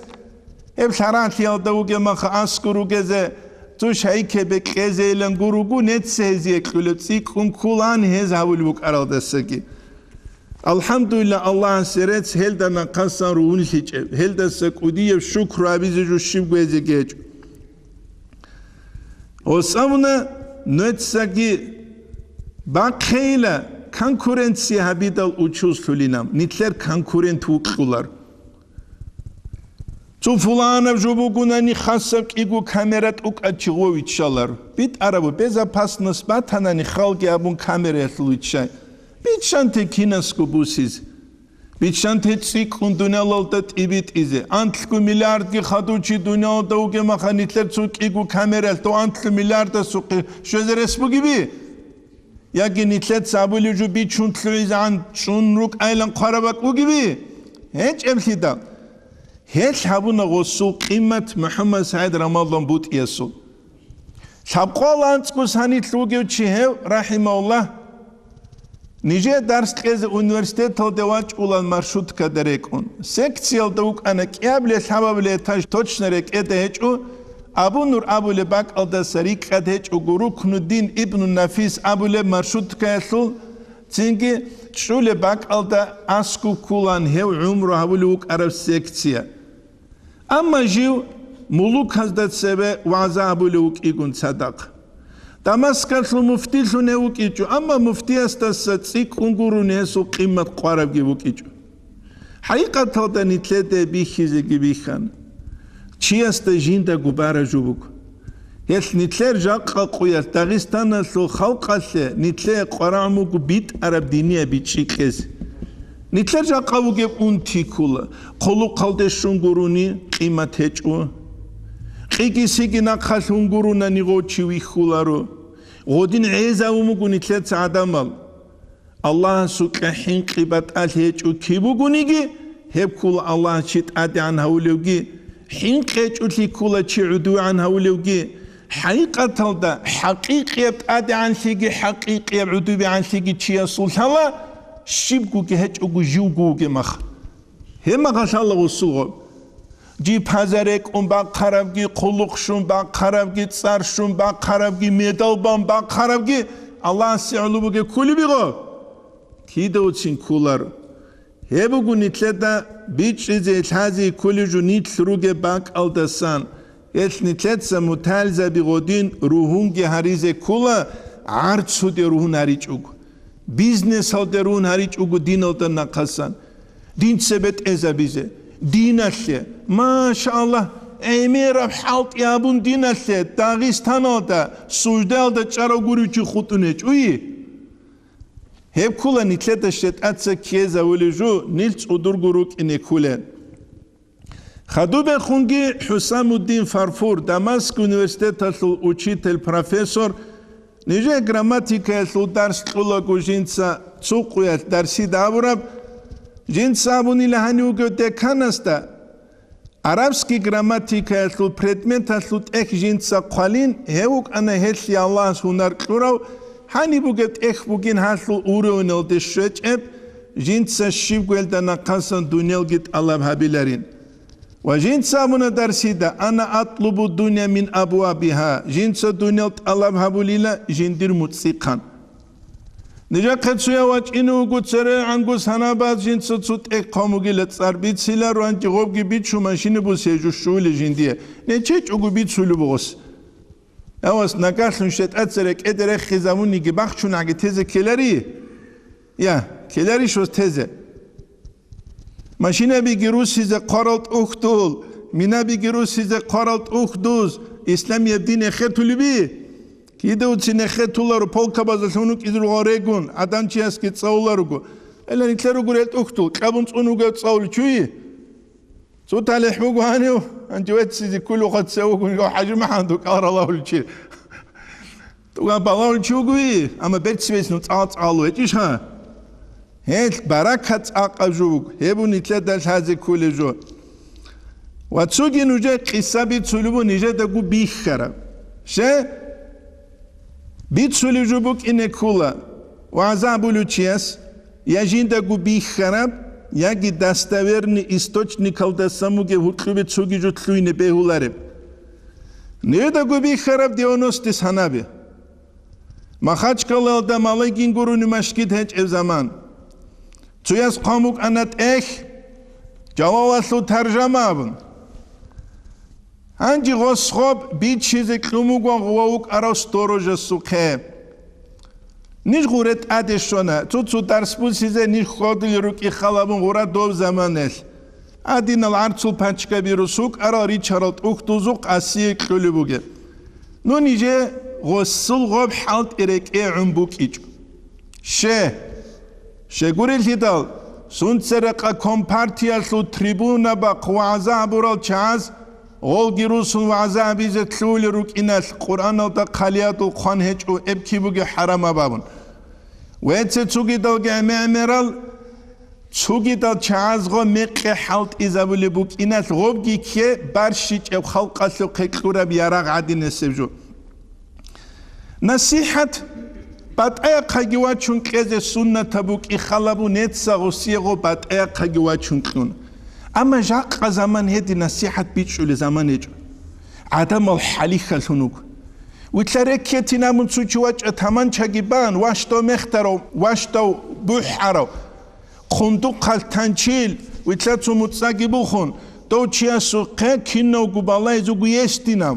Гьеб лъарагӀлъиялда вугеб маха аскӀор ругезе, цо шайикебе кьезейилан гуруго, нецце гьезие кьулеб цӀикӀкӀун кколан гьез гьавулеб букӀаралдасаги. АлхӀамдулиллагь, Аллагьасе рецц гьелда нахъасан ругьунлъичӀеб, гьелдаса кӀудияб шукру гьабизе жо щибго гьезеги гьечӀо. Гьосамуна нуецаги бахъейила конкуренция гьабидал учузлъулинаб, нилъер конкурент вукьулар. Цо фуланаб жо бугунани хасаб кӀиго камера тӀукӀачи гъо виччалар. БитӀарабу, безопасность батанани халги абун камераялъул виччай. Биччанте кинасго бусизе. Биччанте цӀикӀкӀун дуниялалда тӀибитӀизе. Анлъго миллиардги хадучи дуниялалда вугеб маха нилъер цо кӀиго камераялъ дов анлъго миллиардасухъе щвезе рес бугеби? Яги нилъеца абулев жо бичун лъугӀизегӀан чӀун рукӀайилан хъвараб бакӀ бугеби? ГьечӀеблъидал. Гьелъ гьабуна гъосул къимат МухӀаммад СагӀид Рамадан БутӀиясул. Лъабкъоялда анцӀго санилъ вугев чи гьев, рахӀимагьуллагь, нижее дарс кьезе университеталде вачӀулан маршруткада рекӀун. Секциялда вукӀана кӀиабилеб-лъабабилеб этаж, точно рекӀеда гьечӀо, Абу Нур абулеб бакӀалдаса рикӀкӀад гьечӀого Рукнуддин ибну Нафис абулеб маршруткаялъул, цинги чӀулеб бакӀалда аскӀоб кколан гьев гӀумру гьабулев вукӀараб секция. Амма жив мулуказда цебе вагӀза гьабулев вукӀигун цадахъ. Дамаскалъул муфтилъун гьев вукӀичӀо, амма муфтиясдаса цӀикӀкӀун гурони гьесул къимат къварабги вукӀичӀо. ХӀакъикъаталда нилъеда бихьизеги бихьана. Чиясда жиндаго бараб жо буго. Гьелъ нилъер жакъа къуялъ Дагъистаналъул халкъалъе нилъее къварагӀун буго битӀараб динияб бичӀчӀи кьезе. Нилъер жакъа бугеб унти ккола, хъулухъалде щун гурони къимат гьечӀо. Кьиги-сиги нахъалъ ун гурони гъов чи вихьуларо. Гъодин гӀезавун буго нилъеца гӀадамал. Аллагьасукьа хӀинкъи батӀалъи гьечӀо киб бугониги, гьеб ккола Аллагьас чи тӀадегӀан гьавулевги, хӀинкъи гьечӀолъи ккола чи гӀодовегӀан гьавулевги. ХӀакъикъаталда хӀакъикъияб тӀадегӀанлъиги хӀакъикъияб гӀодовегӀанлъиги чиясул лъала, щибгоги гьечӀого живго вугеб мах. Гьеб мах лъала гъосул гъоб. Жиб гьаза рекӀун бахъарабги, хъулухъ щун бахъарабги, цӀар щун бахъарабги, медал бан бахъарабги, Аллагьасе гӀоло бугеб кколеб гъо? Кидавцин кколаро. Гьеб буго нилъеда бичӀчӀизе лъази кколеб жо нилъ ругеб бакӀалдасан, гьелъ нилъеца мутагӀилзаби гъодин ругьунги гьаризе ккола, гӀарцуде ругьун гьаричӀого, бизнесалде ругьун гьаричӀого диналда нахъасан. Дин цебе тӀезабизе, диналъе, машаллагь, гӀемераб хӀалтӀи абун диналъе, Дагъистаналда, суждаялда чӀарав гурев чи хутӀун гьечӀо. Гьеб ккола нилъеда щетӀаца ккезавулеб жо, нилъ цӀудурго рукӀине кколел. Хадубехунги ХӀусамуддин Фарфур, Дамаск университеталъул учитель, профессор, нижее грамматикаялъул дарс кьулаго жинца цо къуялъ дарсида абураб, жинца абунила гьанив вугев деканасда, арабский грамматикаялъул предметалъул тӀехь жинца хъвалин, гьев вукӀана гьелъие Аллагьас гьунар кьурав, гьаниб бугеб тӀехь бугин гьалъул уровеналде щвечӀеб, жинца щибго гьелда нахъасан дунялги тӀалаб гьабиларин. Ва жинца абуна дарсида: «Ана атлубу дунья мин абвабиха», жинца дуниял тӀалаб гьабулила жиндир муцӀихъан. Нижахъе цояв вачӀине вуго церегӀанго санабаз жинца цо тӀехь хъван бугила цӀар бицила, руанчӀи гъобги бичу машина бусе жущули жиндие. НечечӀого бицулеб гъос. Авас нагагьлъун щетӀаца рекӀеде рехизавуниги бахчунагӀги тезе ккелари? Я, ккеларищ вас тезе? Машинабиги руссизе хъварал тӀухьдул, минабиги руссизе хъварал тӀухьдуз, исламияб дин эхетулеби? Кидавцин эхетуларо, полкабазалъун вукӀизе ругъал регун, гӀадан чиясги цӀалуларого. Гьеле нилъер руго рел тӀухьдул, кьабун цӀун вугев цӀалулев чуй? Цо талихӀ буго гьанив, гьанже веццизе кколухъа цеве вугун жо ХӀажимахӀмад вукӀал ралагьулев чи. Ту балагьулев чи вугови, амма берцинаб цӀал-цӀалу гьечӀищха? Гьелъ баракат цӀакъаб жо вуго, гьеб нилъеда лъазе кколеб жо. Ва цоги нужее къиса бицулеб буго нижедаго бихьараб. Ще? Бицулеб жо букӀине ккола вагӀза абулев чияс, я жиндаго бихьараб, яги достоверный источникалдасан бугеб гьуркьубе цоги жо лъугьине бегьулареб. Нижедаго бихьараб девяносто санаби. Махачкалаялда малайгин гурони машгид гьечӀеб заман. Цояс хъван букӀана тӀехь, жалалалъул таржама абун. Гьанже гъос гъоб бичизе кьун буго гъува вукӀарав сторожасухъе. Ниж гъуре тӀаде щвана, цо-цо дарс бусизе ниж хьвадулел рукӀин хал гьабун гъура доб заманаялъ. Гьадинал гӀарцул пачкаби рус вукӀарал ричарал тӀухьдузухъ асие кьолеб бугеб. Ну, нижее гъосул гъоб хӀалтӀи рекӀее гӀун букӀичӀо. Ще! Щегурелъидал, сунцерекъа компартиялъул трибуна бахъ вагӀза гьабурал чагӀаз гъолги русун вагӀза гьабизе лъугьулел рукӀиналъ Къуръаналда хъалиядул хъван гьечӀо, эб киб бугеб хӀарамаб абун. Веце цугидалги гӀемер-гӀемерал, цугидал чагӀазго мекъи хӀалтӀизабулеб букӀиналъ гъобги кке барщичӀеб халкъалъухъе кьураб ярагъ гӀадинесеб жо. НасихӀат батӀаяхъаги вачун кьезе суннатаб букӀи халабу, неца гъосиего батӀаяхъаги вачун кьун. Амма жакъа заман гьедин насихӀат бичӀчӀулел заман гьечӀо. ГӀадамал хӀалихьалъун вуго. Вилълъа реккетин абун цо чи вачӀа таманчаги бан, ващдав мехтарав, ващдав бухӀарав, хъундухъалъ танчил, вилълъа цо муцӀаги бухун, дов чиясухъе кинавго балайзе гьесдинав.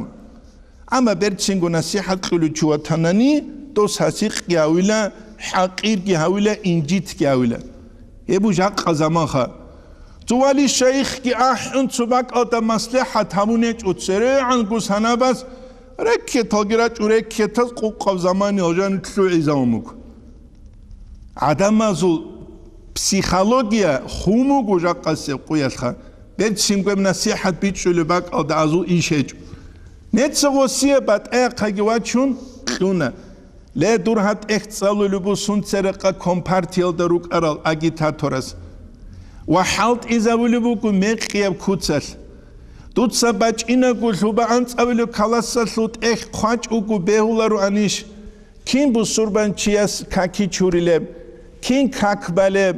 Амма берцинго насихӀат кьулев чи ватанани, дос гьасихъги гьавила, хӀакъирги гьавила, инжитги гьавила. Гьеб жакъа заманха. Цо вали шайихги ахӀун, цо бакӀалда маслихӀат гьабун гьечӀо, церегӀанго санабаз реккеталги рачӀун, реккетаз къукъаб замани гьалжан лъугӀизавун буго. ГӀадамазул психология хун буго жакъасеб къуялъха, берцинго гьеб насихӀат бичӀчӀулеб бакӀалда азул иш гьечӀо. Неца гъосие батӀаяхъаги вачун кьуна. Ле, дур гьаб тӀехь цӀалулеб бусун церекъа компартиялда рукӀарал агитаторас. Ва хӀалтӀизабулеб буго мекъияб куцалъ. Дуца бачӀинаго лъуба анцӀабилеб каласалъул тӀехь хъвачӀого бегьулароанищ? Кин бусурбанчияс каки чурилеб, кин как балеб,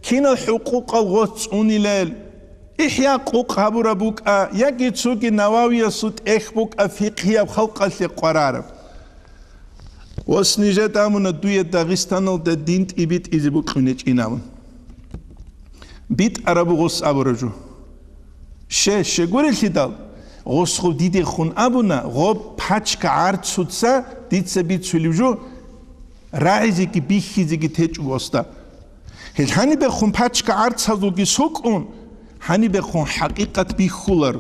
кинал хӀукъукъал гъос цӀунилел, ихӀя къукъ гьабураб букӀа, яги цоги Нававиясул тӀехь букӀа фикъгьияб халкъалъе къварараб. Ос нижеда амуна дуе Дагъистаналда дин тӀибитӀизе букьунечӀин абун. БитӀараб бугъос абураб жо. Ще, щегурелъидал, гъос гъоб дидехун абуна, гъоб пачка гӀарцуца дица бицулев жо, рагӀизеги бихьизеги течӀо гъосда. Гьел гьанибехун пачка гӀарцазулги сокӀун, гьанибехун хӀакъикъат бихьулар.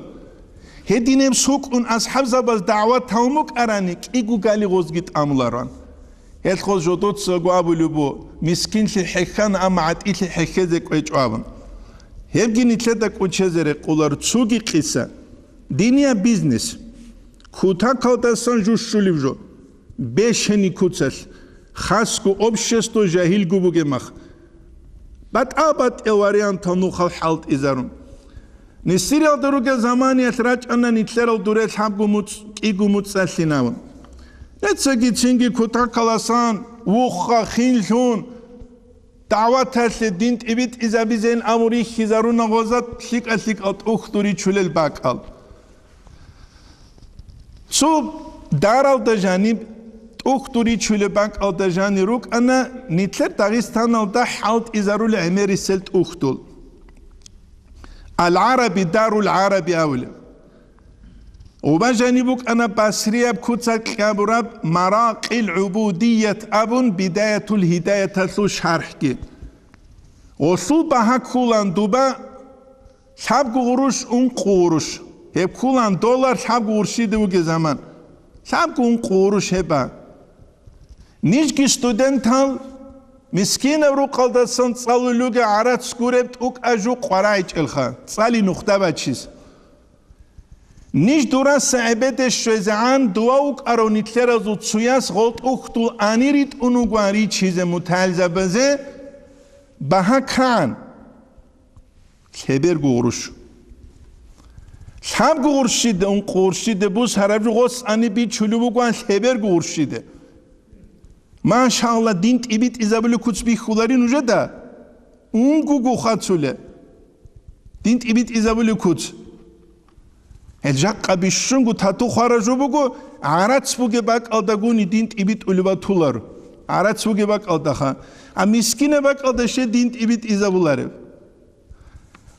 Гьединаб сукӀун асхӀабзабаз дагӀват гьавун букӀарани, кӀиго гали гъозги тӀамулароан. Гьелъ гъоз жодоцаго абулеб бу, мискинлъи хӀехьана, амма гӀатӀилъи хӀехьезе кӀвечӀо абун. Гьебги нилъеда кӀочезе рекъолар цоги къиса. Динияб бизнес. Кутакалдасан жущулеб жо. Бешани куцалъ. Хасго общество жагьилго бугеб мах. БатӀа-батӀиял вариантал нухал хӀалтӀизарун. Нисириялда ругел заманиялъ рачӀана нилъерал дуре лъабго муцӀ, кӀиго муцӀалъинавун. Нецаги цинги кутакаласан, вухха, хинлъун, дагӀваталъе дин тӀибитӀизабизейин абун рихьизаруна гъозат лъикӀа-лъикӀал тӀухьдул ричулел бакӀал. Цо даралда жаниб, тӀухьдул ричулеб бакӀалда жанир рукӀана, нилъер Дагъистаналда хӀалтӀизарул гӀемерисел тӀухьдул. Ал-ГӀараби, Дарул-ГӀараби абулеб. Гъуба жаниб букӀана Басрияб куцалъ кьабураб Маракъил ГӀубудият абун Бидаятул Гьидаяталъул шархӀги. Гъолъул багьа ккулан дуба лъабго гъурущ, ункъо гъурущ. Гьеб ккулан доллар лъабго гъурщиде вугеб заман. Лъабго ункъо гъурущ гьеб ба. Нижги студентал мискинаб рукъалдасан цӀалулел ругел гӀарац гуреб тӀукӀа жу къварагӀичӀелха, цӀали нухда бачиз. Ниж дураса гӀебеде щвезегӀан дова вукӀарав нилъеразул цояс гъол тӀухьдул ани ритӀун вугоан ричизе мутагӀилзабазе багьа ккан. Лъеберго гъурущ. Лъабго гъурщиде, ункъо гъурщиде бус гьараб жо гъос ани бичулеб бугоан лъеберго гъурщиде. Машалла, дин тӀибитӀизабулеб куц бихьулари нужеда? Унгуго хъацуле. Дин тӀибитӀизабулеб куц. Гьел жакъа бищунго тату хвара жо буго, гӀарац бугеб бакӀалдагуни дин тӀибитӀулеб батуларо. ГӀарац бугеб бакӀалдаха. А мискинаб бакӀалда ще дин тӀибитӀизабулареб?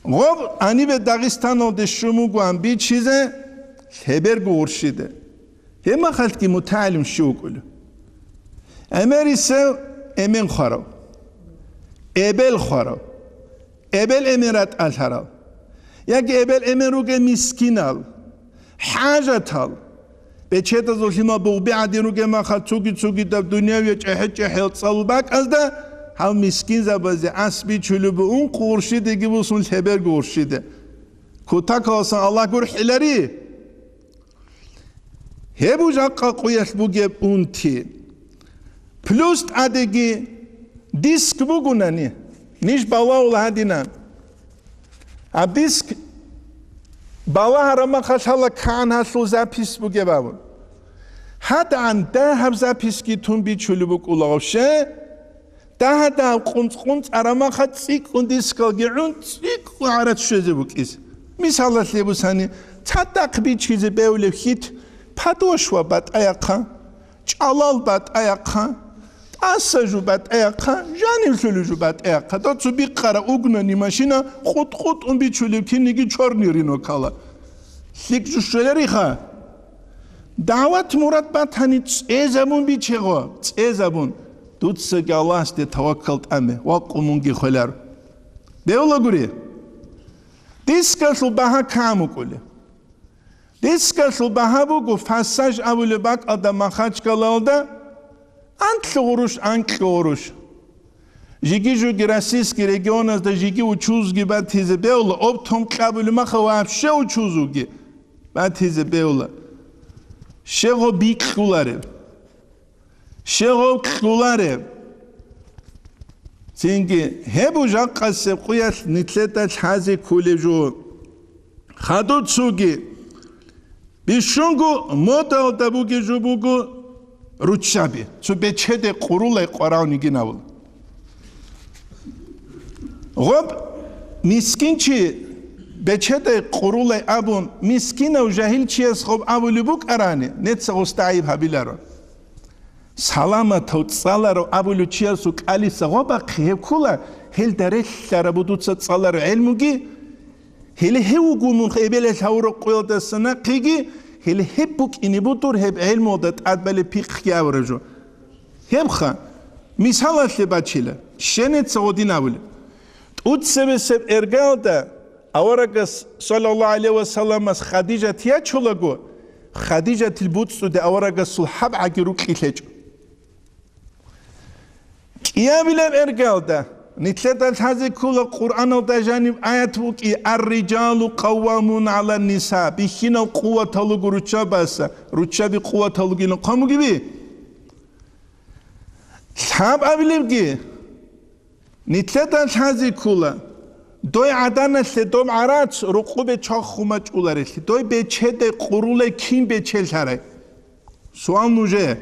Гъоб гьанибе Дагъистаналде щун бугоан бичизе лъеберго гъурщиде. Гьеб махалъги мутагӀилим щив вукӀулев? Эмерисев эмен хварав, эбел хварав, эбел эмен ратӀалъарал, яги эбел эмен ругел мискинал, хӀажатал, бечедазул лъимал бугъби гӀадин ругел махал цуги-цугидаб дунявияб чӀехӀе-чӀехӀел цӀалул бакӀазда, гьал мискинзабазе ас бичулеб бугун гъурщидеги бусун лъеберго гъурщиде. Кутакаласан Аллагь гурхӀилари. Гьеб жакъа къуялъ бугеб унти. Плюс тӀадеги диск бугунани, ниж балагьула гьадинан. А диск балагьараб махалъ гьала кагӀан гьалъул запись бугеб абун. ГьадагӀан дагьаб записьги тун бичулеб букӀула гъовше, дагьа-дагьаб къунцӀ-къунцӀ арамаха цӀикӀкӀун дискалги гӀун цӀикӀкӀун гӀарац щвезе букӀизе. Мисалалъе бусани, цадахъ бичизе бевлеб хьит, подошва батӀаяхъа, чӀалал батӀаяхъа, тӀаса жу батӀаяхъа, жанивлъулев жу батӀаяхъа, доцу бикъара угнани машина къутӀ-къутӀун бичулеб кинниги чорни ринокала. ЛъикӀ жу щвелариха? ДагӀват мурад батани, цӀезабун бичегъо, цӀезабун. Дуцаги Аллагьасде таваккал тӀаме, вакъу мунги хвелар. Бевлагури, дискалъул багьа кам вукӀулев? Дискалъул багьа буго фассаж абулеб бакӀалда Махачкалалда анлъго гъурущ, анкьго гъурущ. Жиги-жуги российский регионазда жиги учузги батизе бевла, оптом кьабулеб маха вообще учузуги батизе бевла. Щегъо бикьулареб. Щегъов кьулареб. Цинги гьеб жакъасеб къуялъ нилъеда лъазе кколеб жо. Хадур цуги. Бищунго модалда бугеб жо буго руччаби. Цо бечеде къурулай къваравнигин абула. Гъоб мискинчи бечедай къурулай абун, мискинав жагьилчияс гъоб абулеб букӀарани, неца гъосда гӀайиб гьабиларо. Саламатав цӀаларав абулев чиясул кӀалиса гъобахъе гьеб ккола, гьелда релълъараб дуца цӀаларав гӀелмуги, гьеле гьев вуго мун эбелалъ гьавураб къоялдаса нахъеги, гьеле гьеб букӀине будур гьеб гӀелмуялда тӀадбалеб пихъги абураб жо. Гьебха, мисалалъе бачила, щенеца гъодин абулеб. ТӀуцебесеб эргалда аварагас, саллаллагьу гӀалайгьи ва салламас, Хадижат ячулаго, Хадижатил буцӀцӀуде аварагасул гьабгӀаги рукьи лъечӀо. КӀиабилеб эргалда, нилъеда лъазе ккола Къуръаналда жаниб аят букӀи: «Ар-риджалу къаввамун гӀалан-ниса», бихьинал къуватал руго руччабаса, руччаби къуватал ругилан хъван бугеби? Лъабабилебги, нилъеда лъазе ккола, дой гӀаданалъе доб гӀарац рукъубе чвахун бачӀуларелъи, дой бечедай къурулай кин бечелъарай? Суал нужее.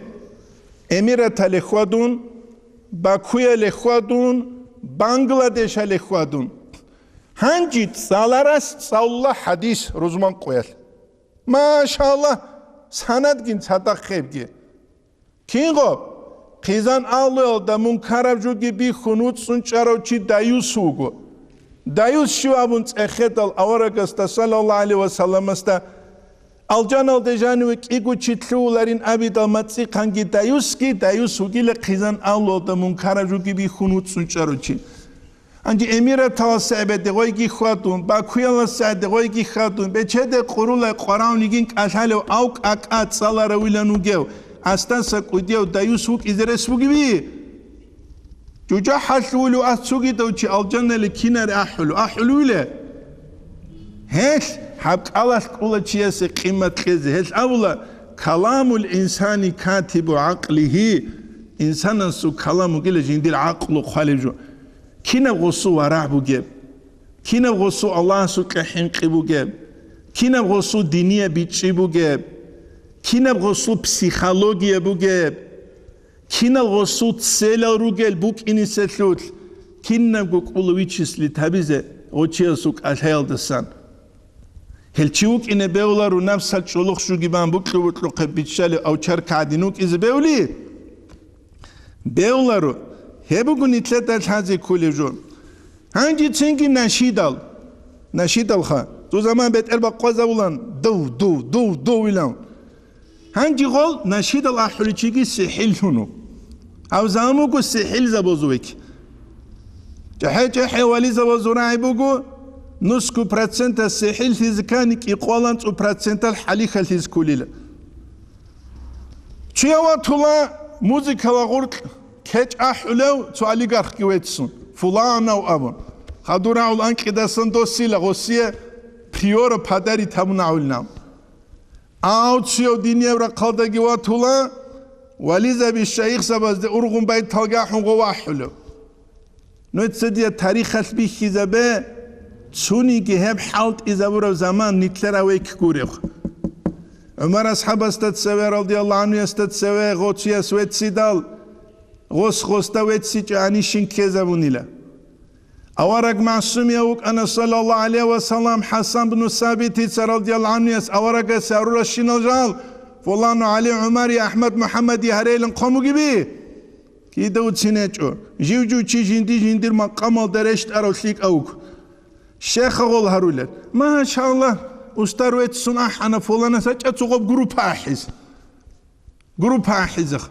Эмиратале хьвадун, Бакуяле хьвадун, Бангладешале хьвадун. Гьанже цӀаларас цӀалула хадис рузман къоялъ. Машалла, санадгин цадахъ гьебги. Кинго? Хъизан авлуялда мункараб жуги бихьун вуцӀцӀун чӀарав чи даюс вуго. Даюс щив абун цӀехедал аварагасда, саллаллагьу гӀалайгьи ва салламасда, алжаналде жаниве кӀиго чи лъугьуларин абидал мацӀихъанги даюсги, даюс вугила хъизан авлуялда мункараб жуги бихьун вуцӀцӀун чӀарав чи. Гьанже Эмираталас гӀебеде гъойги хьвадун, Бакуялас гӀеде гъойги хьвадун, бечеде къурулай къваравнигин кӀалъалев ав кӀакӀа цӀаларавилан вугев, асдаса кӀудияв даюс вукӀизе рес бугеви? ЖужахӀалъувулев ас цугидав чи алжанали кинаре ахӀулев, ахӀулевиле? Гьелъ гьаб кӀалалъ кӀула чиясе къимат кьезе. Гьелъ абула: «Каламул инсани катибу гӀакълигьи», инсанасул калам вугила жиндир гӀакълу хъвалеб жо. Кинаб гъусу варагӀ бугеб? Кинаб гъусу Аллагьасукьа хӀинкъи бугеб? Кинаб гъосул динияб бичӀчӀи бугеб, кинаб гъосул психология бугеб, кинал гъосул целал ругел букӀиниселъул, кинабго кӀула вичислит гьабизе гъочиясул кӀалъаялдасан. Гьел чи вукӀине бегьуларо, напсал чӀолохъ жугибан букьу-букьухъе биччалев авчарка гӀадин вукӀизе бегьули? Бегьуларо. Гьеб буго нилъеда лъазе кколеб жо. Гьанже цинги нашидал. Нашидалха. Цо заман бетӀер бакъвазавулан, дов, дов, дов, дов илан. Гьанже гъол нашидал ахӀуличиги сихӀиллъуну. Гьав заман буго сихӀилзабазувеки. ЧӀехӀе-чӀехӀе вализабазул рагӀи буго, нуску процента сихӀиллъизе ккани кӀикъвалан цӀу процентал хӀалихьалъизе кколила. Чуя ватула музыкала гъуркь кечӀ ахӀулев цо олигархги веццун, фуланав абун. Хадур рагӀул анкьидасан досила гъосие приора подарить гьабун агьулинав. Ав цуяв динияб рахъалдаги ватула, вализаби шайихзабазде ургъун байталги ахӀун гъов ахӀулев. Нуца дие тарихалъ бихьизабе, цуниги гьеб хӀалтӀизабураб заман нилъер авейк гурев. ГӀумар асхӀабасда цеве, радияллагьу гӀанхуясда цеве, гъоцуяс веццидал, гъос-гъосда веццичӀани щин ккезабунила. Авараг магӀсумияв вукӀана, саллаллагьу гӀалайгьи ва саллам, ХӀасан бну Сабитица, радияллагьу гӀанхуяс, аварагасе гьаруращинал жал, фулану ГӀали, ГӀумари, АхӀмад, МухӀаммади гьарейлан хъомугиби? Кида уцин гьечӀо, жив-жив чи жинди-жиндир макъамалда рещтӀарав лъикӀав вуго. Щехъа гъол гьарулел: «Машаллагь, устар веццун ахӀана фуланас гьачӀа цо гъоб группа ахӀиз». Группа ахӀизех.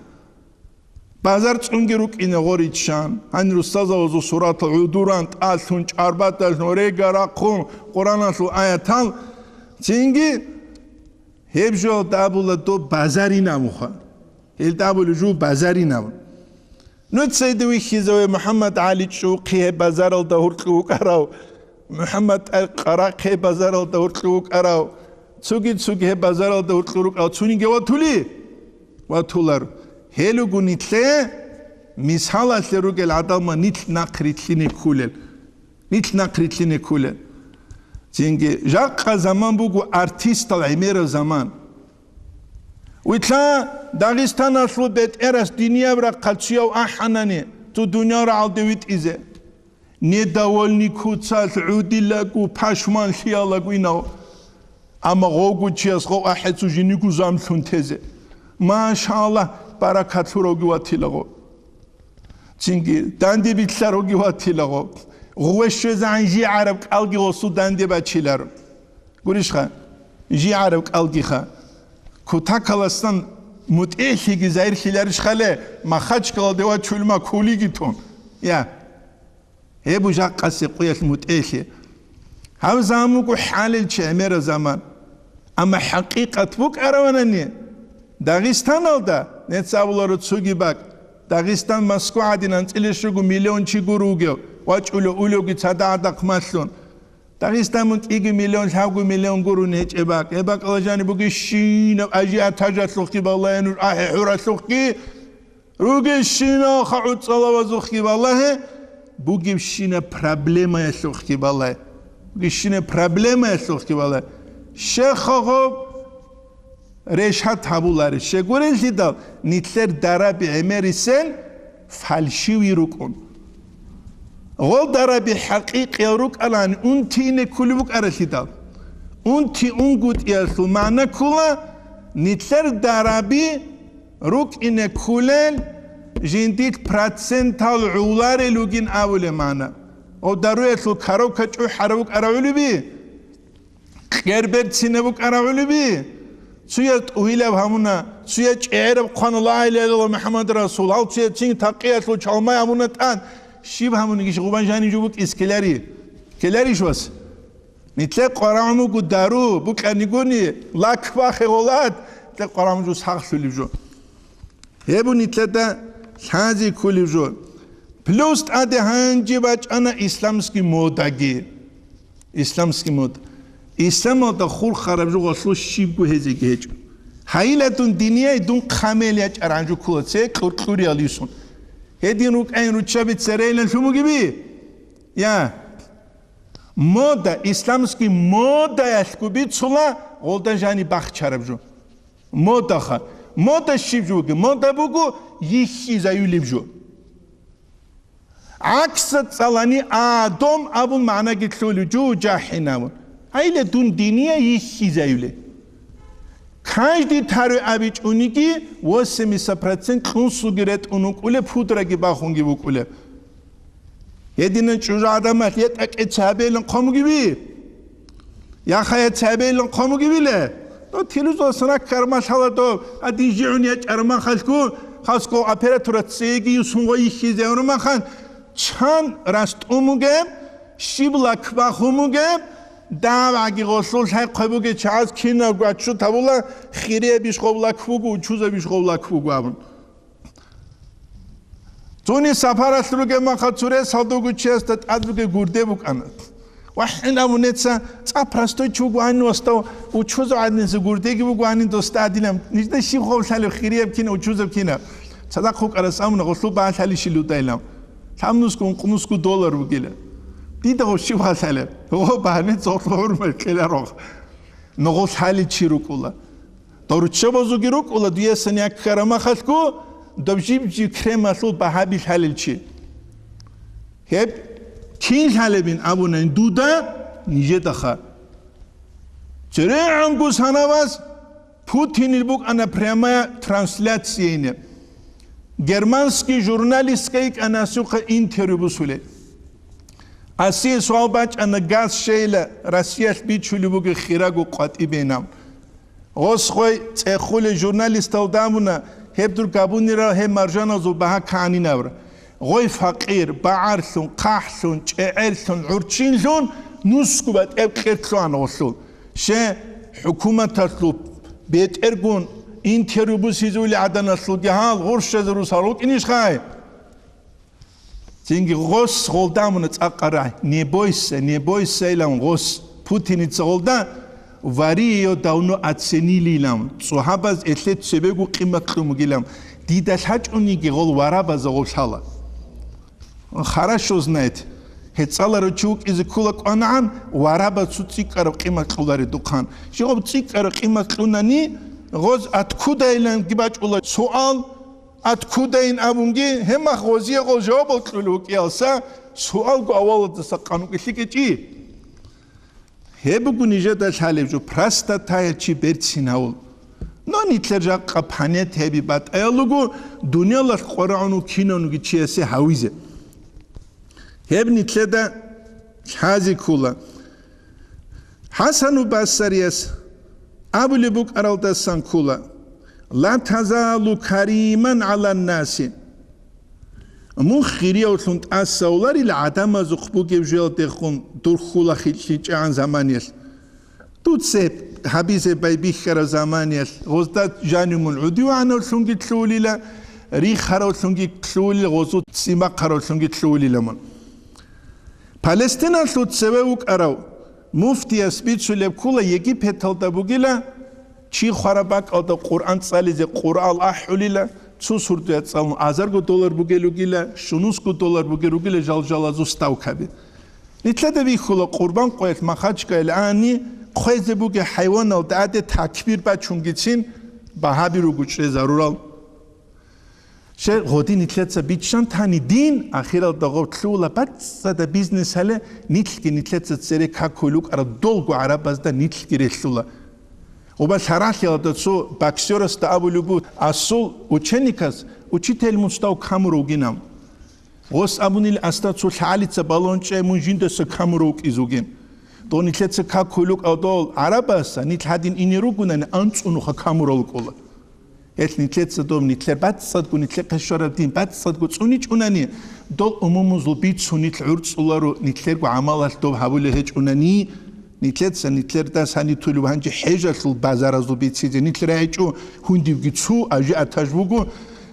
Базар цӀунги рукӀине гъориччан, гьанир устазавазул суратал гӀудуран тӀалъун, чӀарбатӀалъун, рега рахъун, Къураналъул аятал, цинги гьеб жо абула доб базаринабуха. Гьелда абулеб жо базаринаб. Нуца иде вихьизаве МухӀаммад ГӀали ЧӀухъи гьеб базаралда гьуркьу вукӀарав, МухӀаммад ТӀаркъ Къарахъ гьеб базаралда гьуркьу вукӀарав, цуги-цуги гьеб базаралда гьуркьу рукӀарав цуниги ватули? Ватулар. Гьелуго нилъе мисалалъе ругел гӀадамал нилъ нахърилълъине кколел. Нилъ нахърилълъине кколел. Цинги жакъа заман буго артистал гӀемераб заман. Вилълъа Дагъистаналъул бетӀерас динияб рахъалъ чияв ахӀанани, цо дуниял рагӀалде витӀизе. Недовольный куцалъ гӀудилаго, пашманлъиялаг винав. Амма гъовго чияс гъов ахӀецу жиниго замлъун тезе. Машаллагь, баракат лъуравги ватила гъов. Цинги данде битӀлъаравги ватила гъов. Гъуве щвезегӀан жигӀараб кӀалги гъосул данде бачиларо. Гурищха? ЖигӀараб кӀалгиха. Кутакаласан мутӀигӀлъиги загьирлъиларищхале, Махачкалалде вачулма кулиги тун. Я. Гьеб жакъасе къуялъ мутӀигӀлъи. Гьаб заман буго хӀалил чи гӀемераб заман. Амма хӀакъикъат букӀараванани, Дагъистаналда, нецц абуларо цоги бакӀ, Дагъистан Москва гӀадин анцӀила щуго миллион чи гуро вугев, вачӀулев улевги цадагӀа дахъ малъун. Дагъистан мун кӀиги миллион, лъабго миллион гурони гьечӀеб бакӀ. Гьеб бакӀалда жаниб бугебщинаб ажиотажалъухъги балагье нуж, ахӀи-хӀуралъухъги, ругебщинаб хъа-гӀуцӀалавазухъги балагье, бугебщинаб проблемаялъухъги балагье. Бугебщинаб проблемаялъухъги балагье. Щехъа гъоб решат гьабуларищ. Щегурелъидал нилъер дараби гӀемерисел фальшивый рукӀун. Гъол дараби хӀакъикъиял рукӀалан унти ине кколеб букӀаралъидал. Унти унгутӀиялъул магӀна ккола, нилъер дараби рукӀине кколел жиндилъ процентал гӀоларел ругин абулеб магӀна. Гъоб даруялъул коробка чӀухӀараб букӀарагӀулеби? Кьер берцинаб букӀарагӀулеби? Цуяз тӀугьилаб гьамуна, цуяз чӀегӀераб хъвана ла илагьа иллаллагь МухӀаммад расул, гьав цуяз цин такъиялъул чалмай гьамуна тӀад, щиб гьамунигищ гъубан жанив жо букӀис ккелари? Ккеларищ вас? Нилъер къварагӀун буго дару, букӀанигуни, лак бахъе гъолат, нилъер къварагӀун жо сахлъулеб жо. Гьеб нилъеда лъазе кколеб жо. Плюс тӀаде гьанже бачӀана исламский модаги. Исламский мода. Исламалда хурхараб жо гъолъул щибго гьезеги гьечӀо. Гьайила дун динияй дун хъамел ячӀаран жо ккола цее кьуркьуриялъ юсун. Гьедин рукӀайин руччаби церейилан лъумугеби? Я. Мода, исламский модаялъго бицула гъолда жаниб бахчараб жо. Модаха. Мода щиб жо буго? Мода буго йихьизаюлеб жо. ГӀаксат цӀалани, адом абун магӀнаги лъолев жо, жахӀин абун. Гьайла дун диния йихьизаюле. Каждый таруй абичӀониги, восемьдесят процент кьунсуги ретӀун вукӀулеб, пудраги бахунги вукӀулеб. Гьединан чӀужугӀаданалъ етӀакье цабейлан хъомуги ви? Яхая цабейлан хъомуги виле? Ну, телевизоралъ раккармалъала доб, а дин жигӀун ячӀармахалъгу, хасго оператора цеги юсун гъой йихьизе гьурмахан, чан растӀун бугеб, щиб лакбахун бугеб, давгӀаги гъолъул лъай хъвебуге чагӀаз кинабго отчет гьабула, хириябищ гъов лакбуго, учузабищ гъов лакбуго абун. Цони сапаралъ ругеб маха цо рес гьалдугу чиясда тӀад ругеб гурде букӀана. ВахӀин абунеца, цӀа простой чи вугоанин вастав учузав гӀадинса гурдеги бугоанин досда гӀадинаб. Нижда щиб хъублъалев хирияб кина, учузаб кина. Цадахъ вукӀарас амуна гъолъул багьалъали щилудайилан. Лъабнусго, ункънусго доллар вугила. Дида гъов щиб хъалъалеб? Гъо багьанин цохло гӀурмай кьеларох. Ногъол хӀали чи рукӀула. Дорччабазуги рукӀула дуесан яккарамахалъго, доб жиб-жиб кремалъул багьаби лъалел чи. Гьеб кин лъалебин абунайин дуда нижедаха. ЦерегӀанго санаваз Путинил букӀана прямая трансляция ине. Германский журналистка йикӀана асухъа интервью бусулел. Асие суал бачӀана, газ щейла Россиялъ бичулеб бугеб хирагу къватӀибейилан. Гъос гъой цӀехулел журналисталда абуна, гьеб дур габунирал гьеб маржаналзул багьа кагӀанинабра. Гъой факъир, багӀарлъун, хъахӀлъун, чӀегӀерлъун, гӀурччинлъун нусго батӀияб кьер лъугьана гъолъул. Ще, хӀукуматалъул бетӀергун интервью бусизе ули гӀаданалъулги гьал гъурщазе русал рукӀинищхъай? Цинги гъос гъолда амуна цӀакъа рагӀи: «Не бойся, не бойся», — илан гъос Путиница гъолда, «вари её давно оценили», — илан, цӀухӀабаз элъе цебего къимат кьун бугилан, дида лъачӀониги гъол варабаза гъов лъала. Хорошо знает. Гьецаларо чи вукӀизе ккула кӀванагӀан, варабаз цо цӀикӀкӀараб къимат кьолари духъан. Жигъоб цӀикӀкӀараб къимат кьунани, гъоз откуда иланги бачӀула суал, откуда ин абунги, гьебмах гъозие гъол жавабал кьулев вукӀиялса, суалго аваладаса къанукӀи лъикӀечӀи. Гьеб буго нижеда лъалеб жо, простатая чи берцин гьавул. Но нилъер жакъа панет гьеби батӀаялуго, дуниялалъ къварагӀун вукинавниги чиясе гьавизе. Гьеб нилъеда лъазе ккола. ХӀасану Басарияс абулеб букӀаралдасан ккола: «Ла тазалу кариман гӀалан наси». Мун хириявлъун тӀасавларила гӀадамазухъ бугеб жоялдехун дур хьула хилълъичӀагӀан заманиялъ. Дуца гьабизе байбихьараб заманиялъ гъозда жанив мун гӀудиванавлъунги лъугьулила, рихаравлъунги лъугьулила, гъозу цӀимахъаравлъунги лъугьулила мун. Палестиналъул цеве вукӀарав муфтияс бицулеб ккола, Египеталда бугила, чи хвараб бакӀалда Къуръан цӀализе къурал ахӀулила, цо сурдуя цӀалун азарго доллар бугел ругила, щунусго доллар бугел ругила жал-жалазул ставкаби. Нилъеда бихьула Къурбан къоялъ Махачкъаялъ ани хъвезе бугеб хӀайваналда гӀаде такбир бачунгицин багьаби руго чӀезарурал. Щай гъоди нилъеца биччан тани дин, ахиралда гъов лъугьула бацӀцӀада бизнес гьале, нилъги нилъеца цере какулукӀарал долго гӀарабазда нилъги релълъула. Гъуба лъаралъиялда цо боксерасда абулеб буго, асул ученикас учитель мун став камуравгинав. Гъос абунил аста цо лъагӀалица балагьун чӀей мун жиндаса камурав вукӀиз вугин. Дов нилъеца какулукӀав дов гӀарабаса, нилъ гьадин ине ругунани анцӀунуха камурал рукӀула. Гьелъ нилъеца дов нилъер бацӀцӀадго нилъехъе щвараб дин бацӀцӀадго цӀуничӀунани, дол умумузул бицун нилъ гӀурцӀуларо, нилъерго гӀамалалъ дов гьабулеб гьечӀунани, нилъеца нилъер дас гьанив тулев гьанже хӀежалъул базаразул бицизе нилъ рагӀичӀо, гьундивги цу ажиотаж буго,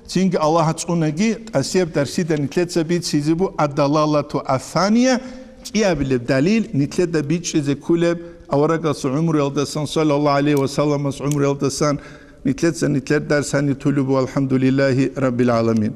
цинги Аллагьас цӀунаги, тӀасияб дарсида нилъеца бицизе бу ад-далалату ас-сания, кӀиабилеб далил нилъеда бичӀчӀизе кколеб аварагас гӀумруялдасан, саллаллагьу гӀалайгьи ва салламас гӀумруялдасан, нилъеца нилъер дарс гьанив тулеб бу, валхӀамдулиллагьи раббил гӀаламин.